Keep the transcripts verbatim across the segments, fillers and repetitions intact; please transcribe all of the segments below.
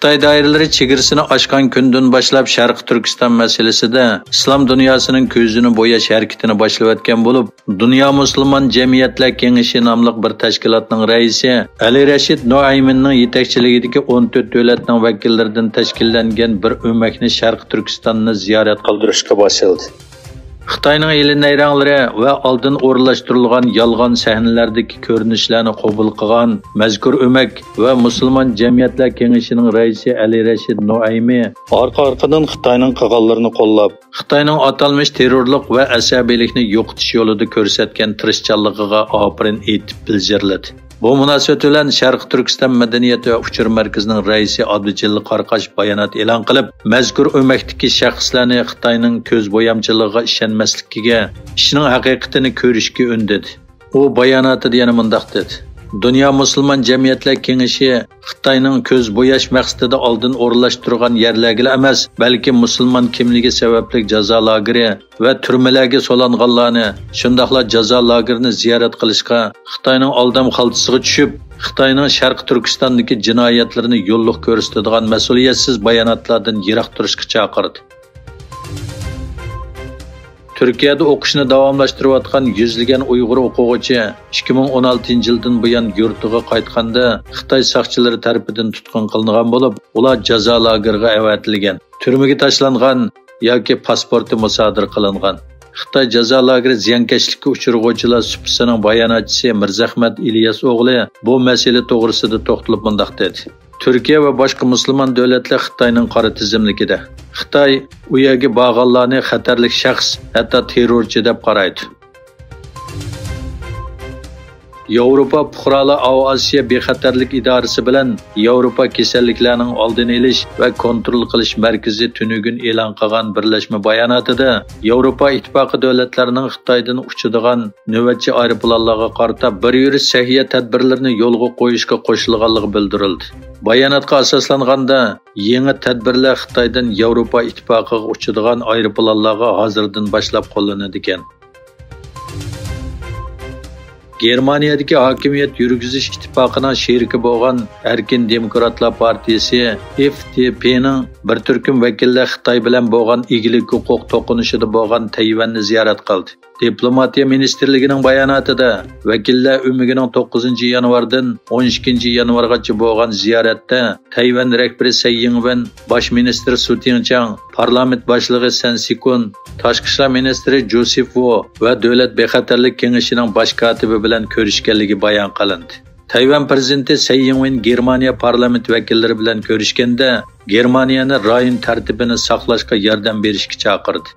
خىتاي دائىرىلىرى چېگرىسىنى ئاچقان كۈندىن باشلاپ شەرقىي تۈركىستان مەسىلىسىدە ئىسلام دۇنياسىنىڭ كۆزىنى بوياش ھەرىكىتىنى باشلىۋەتكەن بولۇپ، دۇنيا مۇسۇلمان جەمئىيەتلەر كېڭىشى ناملىق بىر تەشكىلاتنىڭ رەئىسى ئەلى رەشىد نۇئەيمىننىڭ يېتەكچىلىكىدىكى ئون تۆت دۆلەتنىڭ ۋەكىللىرىدىن تەشكىللەنگەن بىر ئۆمەكنى شەرقىي تۈركىستاننى زىيارەت قىلدۇرۇشقا باشلىدى. خىتاينىڭ ھىيلە-نەيرەڭلىرى ۋە ئالدىن ئورۇنلاشتۇرۇلغان يالغان سەھنىلەردىكى كۆرۈنۈشلەرنى قوبۇل قىلغان مەزكۇر ئۆمەك ۋە مۇسۇلمان جەمئىيەتلەر كېڭىشىنىڭ رەئىسى ئەلى رەشىد نۇئەيمى ئارقا-ئارقىدىن خىتاينىڭ قىلغانلىرىنى قوللاپ، خىتاينىڭ ئاتالمىش تېررورلۇق ۋە ئەسەبىيلىكنى يوقىتىش يولىدا كۆرسەتكەن تىرىشچانلىقىغا ئاپىرىن ئېيتىپ بىلجىرلىدى. بۇ مۇناسىۋەت بىلەن شەرقىي تۈركىستان مەدەنىيەت ۋە ئۇچۇر مەركىزىنىڭ رەئىسى ئابدۇجېلىل قاراقاش بايانات ئېلان قىلىپ، مەزكۇر ئۆمەكتىكى شەخسلەرنى خىتاينىڭ كۆز بويامچىلىقىغا ئىشەنمەسلىكىگە، ئىشنىڭ ھەقىقىتىنى كۆرۈشكە ئۈندىدى. ئۇ باياناتىدا يەنە مۇنداق دېدى: دۇنيا مۇسۇلمان جەمئىيەتلەر كېڭىشى خىتاينىڭ كۆز بوياش مەقسىتىدە ئالدىن ئورۇنلاشتۇرغان يەرلەرگىلا ئەمەس، بەلكى مۇسۇلمان كىملىكى سەۋەبلىك جازا لاگېرى ۋە تۈرمىلەرگە سولانغانلارنى، شۇنداقلا جازا لاگېرىنى زىيارەت قىلىشقا خىتاينىڭ ئالدام خالتىسىغا چۈشۈپ، خىتاينىڭ شەرقىي تۈركىستاندىكى جىنايەتلىرىنى يوللۇق كۆرسىتىدىغان مەسئۇلىيەتسىز باياناتلاردىن يىراق تۇرۇشقا چاقىردى. تۈركىيەدە ئوقۇشنى داۋاملاشتۇرۇۋاتقان يۈزلىگەن ئۇيغۇر ئوقۇغۇچى ئىككى مىڭ ئون ئالتىنچى يىلدىن بۇيان يۇرتىغا قايتقاندا، خىتاي ساقچىلىرى تەرىپىدىن تۇتقۇن قىلىنغان بولۇپ، ئۇلار جازا لاگېرىغا ئەۋەتىلگەن، تۈرمىگە تاشلانغان ياكى پاسپورتى مۇسادىرە قىلىنغان. خىتاي جازا لاگېرى زىيانكەشلىككە ئۇچرىغۇچىلار سۇپىسىنىڭ باياناتچىسى مىرزەخمەت ئىلياس ئوغلى بۇ مەسىلە توغرىسىدا توختىلىپ مۇنداق دېدى: تۈركىيە ۋە باشقا مۇسۇلمان دۆلەتلەر خىتاينىڭ قارا تىزىملىكىدە. خىتاي ئۇ يەرگە بارغانلارنى خەتەرلىك شەخس، ھەتتا تېررورچى دەپ قارايدۇ. ياۋروپا پۇقرالار ئاۋىئاتسىيە بىخەتەرلىك ئىدارىسى بىلەن ياۋروپا كېسەللىكلەرنىڭ ئالدىنى ئېلىش ۋە كونترول قىلىش مەركىزى تۈنۈگۈن ئېلان قىلغان بىرلەشمە باياناتىدا، ياۋروپا ئىتتىپاقى دۆلەتلىرىنىڭ خىتايدىن ئۇچىدىغان نۆۋەتچى ئايروپىلانلارغا قارىتا بىر يۈرۈش سەھىيە تەدبىرلىرىنى يولغا قويۇشقا قوشۇلغانلىقى بىلدۈرۈلدى. باياناتقا ئاساسلانغاندا، يېڭى تەدبىرلەر خىتايدىن ياۋروپا ئىتتىپاقىغا ئۇچىدىغان ئايروپىلانلارغا ھازىردىن باشلاپ قوللىنىدىكەن. گېرمانىيەدىكى ھاكىمىيەت يۈرگۈزۈش ئىتتىپاقىنىڭ شېرىكى بولغان ئەركىن دېموكراتلار پارتىيىسى، ئېف دې پېنىڭ بىر تۈركۈم ۋەكىللەر خىتاي بىلەن بولغان ئىگىلىك ھوقۇق توقۇنۇشىدا بولغان تەيۋەننى زىيارەت قىلدى. دىپلوماتىيە مىنىستىرلىكىنىڭ باياناتىدا، ۋەكىللەر ئۆمىكىنىڭ توققۇزىنچى يانۋاردىن ئون ئىككىنچى يانۋارغىچە بولغان زىيارەتتە تەيۋەن رەھبىرى سەي يىڭۋېن، باش مىنىستىر سۇ تىڭچاڭ، پارلامېنت باشلىقى سەن سىكۇن، تاشقى ئىشلار مىنىستىرى جوسېف ۋو ۋە دۆلەت بىخەتەرلىك كېڭىشىنىڭ باش كاتىپى بىلەن كۆرۈشكەنلىكى بايان قىلىندى. تەيۋەن پىرېزىدېنتى سەي يىڭۋېن گېرمانىيە پارلامېنت ۋەكىللىرى بىلەن كۆرۈشكەندە، گېرمانىيەنى رايون تەرتىپىنى ساقلاشقا ياردەم بېرىشكە چاقىردى.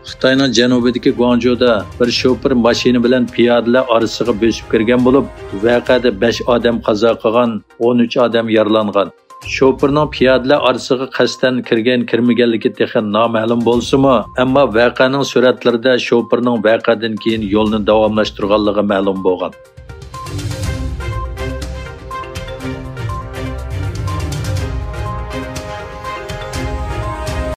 خىتاينىڭ جەنۇبىدىكى گۇاڭجۇدا بىر شوپۇر ماشىنا بىلەن پىيادىلەر ئارىسىغا بۆسۈپ كىرگەن بولۇپ، ۋەقەدە بەش ئادەم قازا قىلغان، ئون ئۈچ ئادەم يارىلانغان. شوپۇرنىڭ پىيادىلەر ئارىسىغا قەستەن كىرگەن كىرمىگەنلىكى تېخى نامەلۇم بولسىمۇ، ئەمما ۋەقەنىڭ سۈرەتلىرىدە شوپۇرنىڭ ۋەقەدىن كېيىن يولنى داۋاملاشتۇرغانلىقى مەلۇم بولغان.